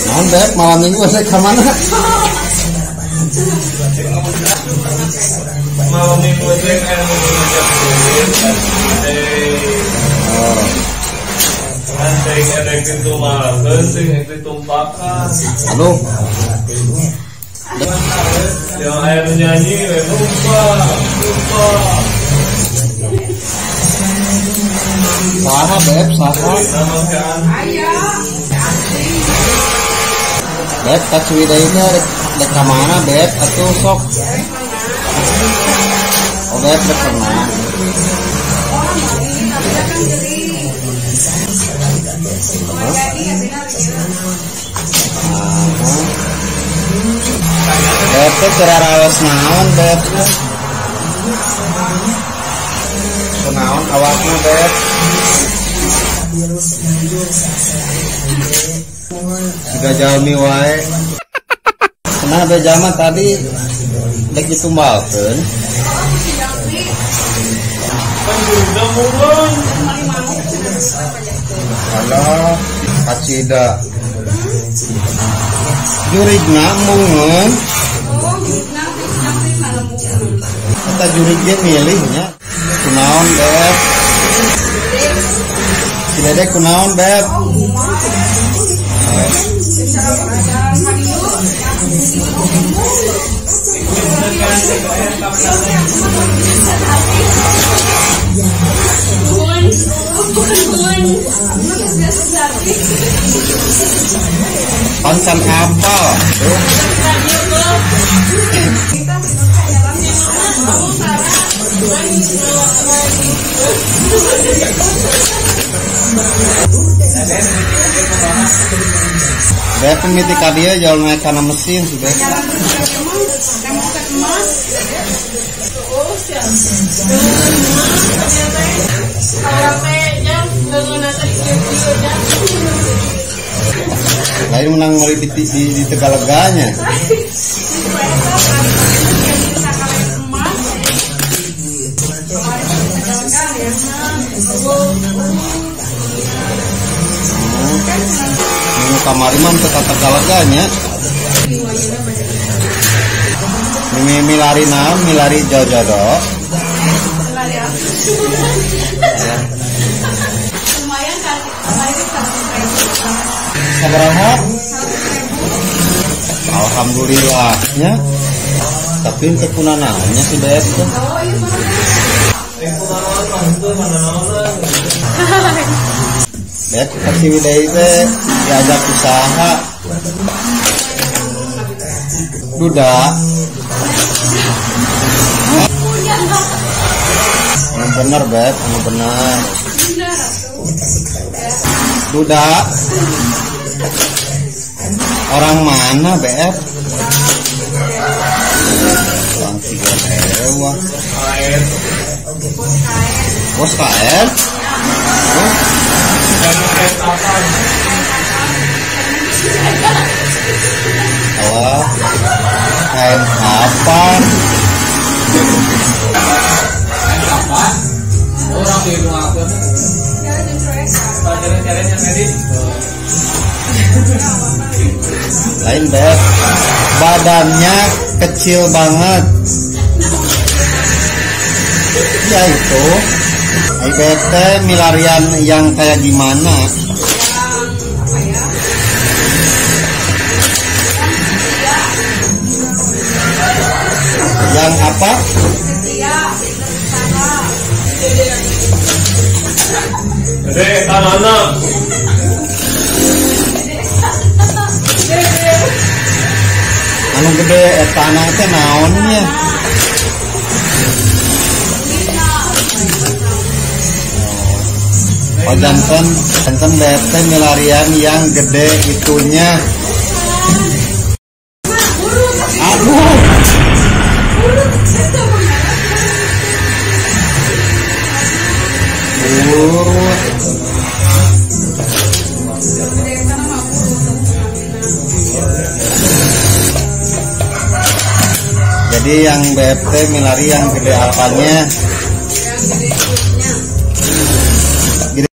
Naon Beb, malam minggu saya ke mana? Malam minggu teh kan ngajak duit. Anteng ada pintu makan, sing itu tumpakan. Aduh. Yang air nyanyi, lupa, lupa. Saha Beb, saha. Beb, ka Ciwidey teh rek ka mana Beb? Atuh sok. Oh Beb, rek renang. Beb teh keur raos naon Beb? Kunaon awakna Beb? Siga jalmi wae. Cenah be jalma tadi dek ditumbalkeun. Alah, kacida. Jurigna embungeun. Eta jurig ge milih nya. Kunaon Beb? Si Dede kunaon Beb? Pancan apal. Beb mimiti ka dieu jauh naik kana mesin si Beb. Lain menang meri di Tegaleganya. Minggu kamari mah teu ka Tegaleganya. Milari naon, milari jojodo. Lumayan kan, sabaraha? Alhamdulillahnya. Tapi teu kunanaonnya si Beb teh. Beb ka Ciwidey teh diajak usaha. Duda. Yang bener Beb, yang bener. Duda. Orang mana Beb? Orang Cigoewa. Bos KR. Oh, kain apa? Apa? Orang di rumah aku. Lain Beb, badannya kecil banget. Ya itu, IBT milarian yang kayak gimana? Yang apa? Gede tanana. Anu gede etana teh naonnya? Oh janten, janten BT milarian yang gede itunya. Aduh. Jadi yang BFT milari yang gede apanya? Gede.